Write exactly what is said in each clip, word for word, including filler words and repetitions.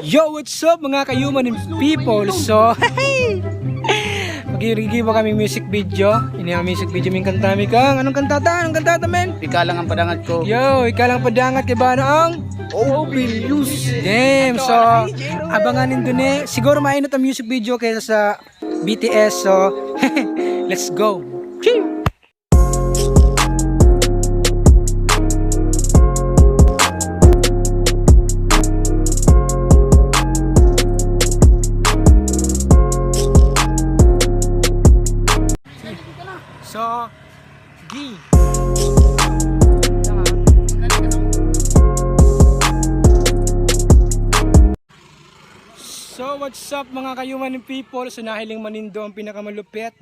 Yo, what's up, mga ka-human and people? So, magiging ba kami music video? Ini ang music video, may kanta mi kang. Anong kanta ta? Anong kanta ta, men? Ika lang ang padangat ko. Yo, ika lang padangat kay Bano ang O P News. Damn, so, abangan nindo ni. Siguro mainit ang music video kaysa sa B T S, so, let's go. So, G. So, what's up, mga ka-human and people? So, nahiling man nindo ang pinakamalupit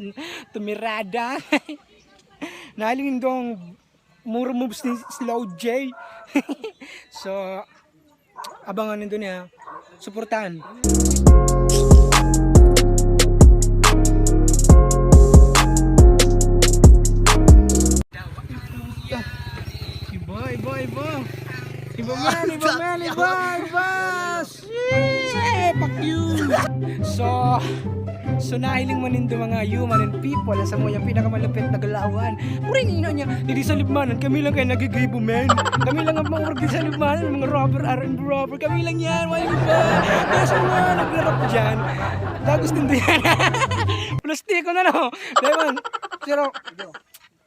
tumirada. Nahiling nindo ang muro moves ni Slow J. So, abangan nindo niya. Suportahan. Iba, iba, iba. Iba man, iba man, iba, iba. Shit! Fuck you! So, so nahiling man nindo, mga human and people, ang samuyang pinakamalupit na galawan. Puri nino niya, didi sa Libmanan, kami lang kayo nagigibo, man. Kami lang ang mga di sa Libmanan, mga robber, R and B robber. Kami lang yan, wala iba. Kaya sa mga nagrarap dyan, dagos nindo yan. Plastiko na, no? Diba? Pero,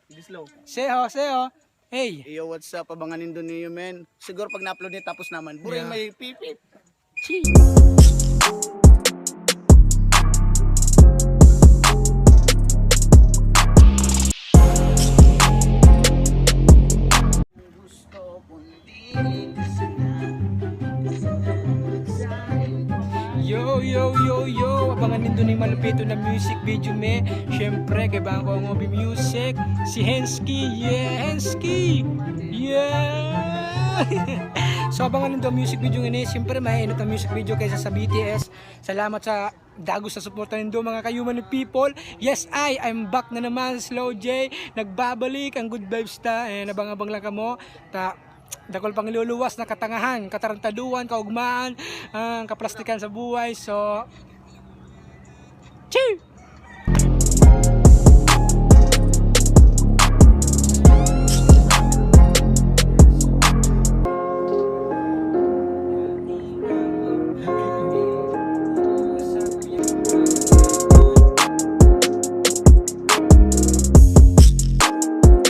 Hindi slow. Seho, seho. Hey. Yo, what's up? Abangan nindo niyo, men. Siguro pag na-upload niya, tapos naman. Buray Yeah. may pipip. Chee. Yo, yo, yo, yo! Abangan nindo ni malupito na music video, me. Siyempre, kay Bangko ang Obi Music. Si Hensky, yeah, Hensky! Yeah! So, abangan nindo ang music video ngini. Siyempre, mainit ang music video kaysa sa B T S. Salamat sa dagos sa suporta nindo, mga ka-human and people. Yes, I, I'm back na naman, Slow J. Nagbabalik ang good vibes ta. And abang-abang lang kamo. Ta, dakul pang iluluwas na katangahan, katarantaduhan, kaugmaan, ang kaplastikan sa buhay. So, cheer!